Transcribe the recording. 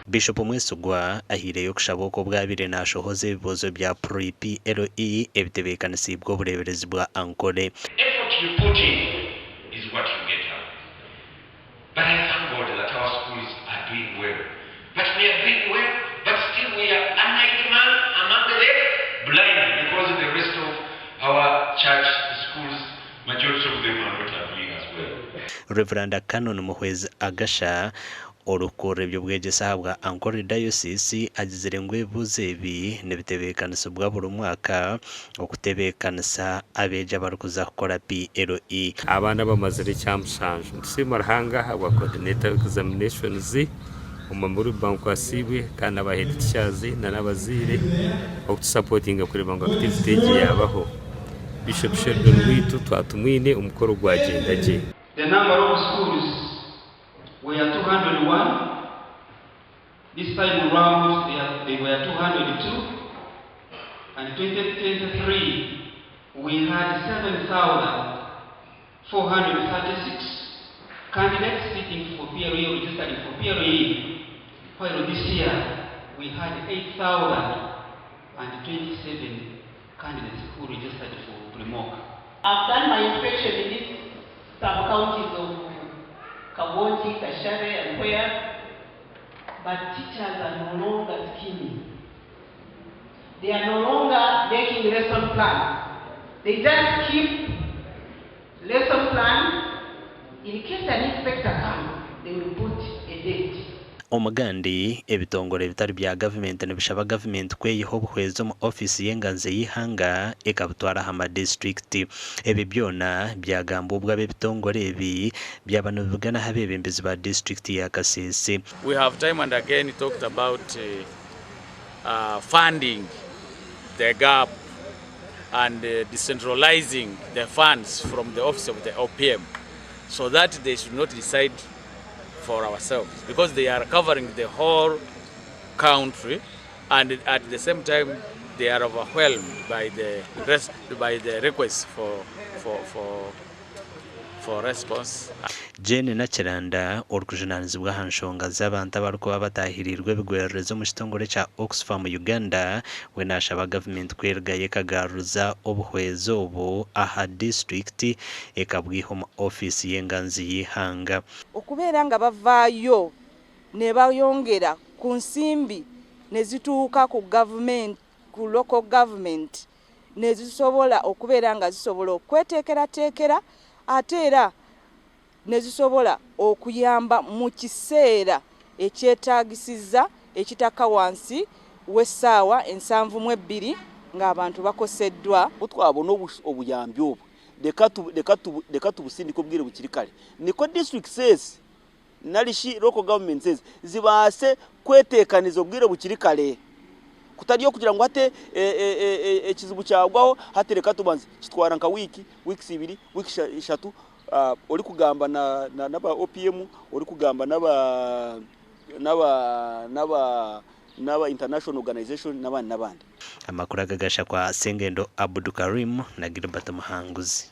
Bishop Mwesigwa ahaireyo okushaba oku obu abaire nashohoza ebibuuzo bya Pre-PLE ebitebeekanisiibwe obureeberezi bwa Ankole. Effort you put in is what you get out but I thank God that our schools are doing well but we are doing well but still we are an eyed man among the blind because the rest of our church schools majority of them are not are doing as well. Rev. Canon Muhwezi Agasha, orikukurira eby'obwegyese ahabwa Ankole Diocese agizire ngu ebibuuzo ebi nibitebeekanisibwa buri mwaka okutebeekanisa abeegi abarikuza kukora PLE. Abaana abamazire ekyamushanju. Nitusiima Ruhanga ahabwa coordinator w'examinations Omumuri Bankwasiibwe kandi n'aba head teachers na n'abazaire okutusapotinga kureeba ngu activity egi yaabaho. Bishop Sheldon waitu twatumwine omukoro gwagyenda gye. The number of schools were 201, this time round they, are, they were 202, and 2023 we had 7,436 candidates sitting for PLE, registering for PLE, while this year we had 8,027 candidates who registered for pre-mock. I've done my inspection in these sub-counties of Kagongi, Kashare and where, but teachers are no longer scheming. They are no longer making lesson plans. They just keep lesson plans. In case an inspector comes, they will put a date. Omugandi, ebitongore ebitari bya gavumenti nibishaba gavumenti kweyiha obuhwezi omu ofiisi y'enganzi y'eihanga ekabutwara aha madisiturikiti. Ebi byona byagambwa obwo ab'ebitongore ebi byaba nibibugana aha abeebembezi ba disiturikiti ya Kasese. We have time and again talked about funding the gap and decentralizing the funds from the office of the OPM so that they should not decide for ourselves because they are covering the whole country and at the same time they are overwhelmed by the rest, by the requests for, for, for, for response. Jane Nakiranda orikujunaanizibwa aha nshonga z'abantu abarikuba bataahiriirwe ebigwererezi omu kitongore kya Oxfam Uganda we naashaba gavumenti kwerugayo ekagaruza obuhwezi obu aha disiturikiti ekabwiha omu ofiisi y'enganzi y'eihanga. Okubeera nga bavaayo nebayongera ku nsimbi nezituuka ku gavumenti ku local government nezisobola okubeera nga zisobola okweteekerateekera ate era nezisobola okuyamba mu kiseera ekyetaagisizza ekitakka wansi w'essaawa 72 ng'abantu bakoseddwa. Ku twabona obuyambi obu reka tubusindike obwire bukiri kare nikwo districts ezi nari shi local governments ezi zibaase kweteekaniza obwire bukiri kare kutari okugira ngu hati ekizibu kyagwaho hati reka tubanze kitwara nka wiiki, weeks ibiri, weeks ishatu orikugamba n'aba OPM, orikugamba n'aba n'aba n'aba n'aba international organization n'abandi n'abandi. Amakuru aga gashakwa Sengendo Abdu Karim na Gilbert Muhanguzi.